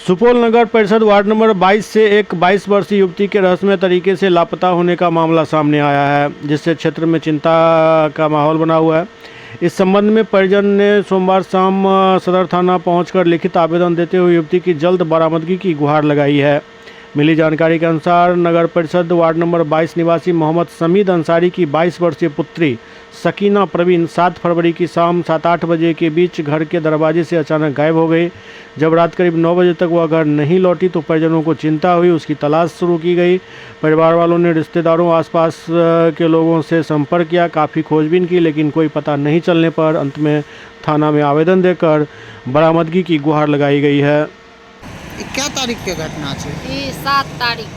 सुपौल नगर परिषद ward number 22 से एक 22 वर्षीय युवती के रहस्यमय तरीके से लापता होने का मामला सामने आया है, जिससे क्षेत्र में चिंता का माहौल बना हुआ है। इस संबंध में परिजन ने सोमवार शाम सदर थाना पहुंचकर लिखित आवेदन देते हुए युवती की जल्द बरामदगी की गुहार लगाई है। मिली जानकारी के अनुसार नगर परिषद वार्ड नंबर 22 निवासी मोहम्मद समीद अंसारी की 22 वर्षीय पुत्री सकीना प्रवीण 7 फरवरी की शाम 7-8 बजे के बीच घर के दरवाजे से अचानक गायब हो गई। जब रात करीब 9 बजे तक वह घर नहीं लौटी तो परिजनों को चिंता हुई, उसकी तलाश शुरू की गई। परिवार वालों ने रिश्तेदारों, आसपास के लोगों से संपर्क किया, काफ़ी खोजबीन की, लेकिन कोई पता नहीं चलने पर अंत में थाना में आवेदन देकर बरामदगी की गुहार लगाई गई है। ई कै तारीख के घटना छै? ई 7 तारीख।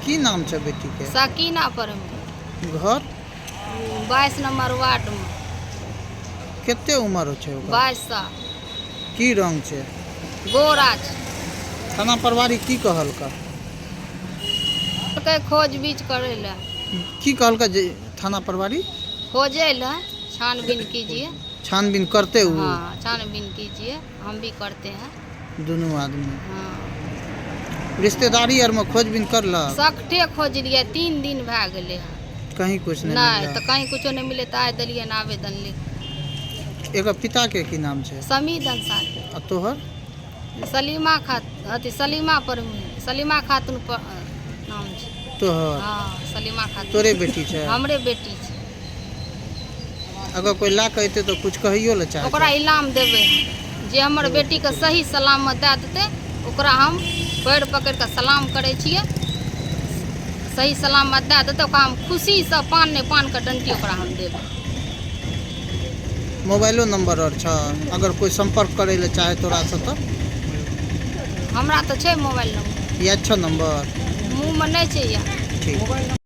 की नाम छै बेटी के? सकीना पर। घर? 22 नंबर वार्ड में। कते उम्र छै ओकर? 22 साल। की रंग छै? गोरा छै। थाना प्रभारी की कहलका? कहलकै खोज बीज करै लए। की कहलका जे थाना प्रभारी? खोजै लए, छानबीन कीजिए। छानबीन करते उ? हाँ, छानबीन कीजिए, हम भी करते हैं। दुनू आदमी। हाँ। रिश्तेदारी आर में खोजबीन करलक? सगठे खोजलियै, 3 दिन भए गेलै हन। कहीं कुछ नहीं नहि मिलल? तऽ कहीं कुछो नहि मिले तऽ आइ देलियै हन आवेदन लिख। एकर पिता के की नाम छै? समीद अंसारी। आ तोहर? सलीमा खात अथी सलीमा पर सलीमा खातून पर नाम छै। तोहर? हाँ, सलीमा खातून। तोरे बेटी छै? हमरे बेटी छै। अगर कोई ला के अयतै तऽ कुछ कहियो लए चाहै ओकरा छै? इनाम देबै हम। जे हमर बेटीके सही सलामत दए देतै ओकरा हम पैर पकड़ि कऽ सलाम करै छियै। सही सलामत दए देतै ओकरा हम खुशीसँ पान नहि पानके डंटी ओकरा हम देबै। मोबाइलो नंबर आर छ? अगर कोई संपर्क करै लए चाहे तोरा से तऽ? हमरा तऽ छै मोबाइल नंबर। याद छौ नंबर? मुँहमे नहि छै याद। ठीक।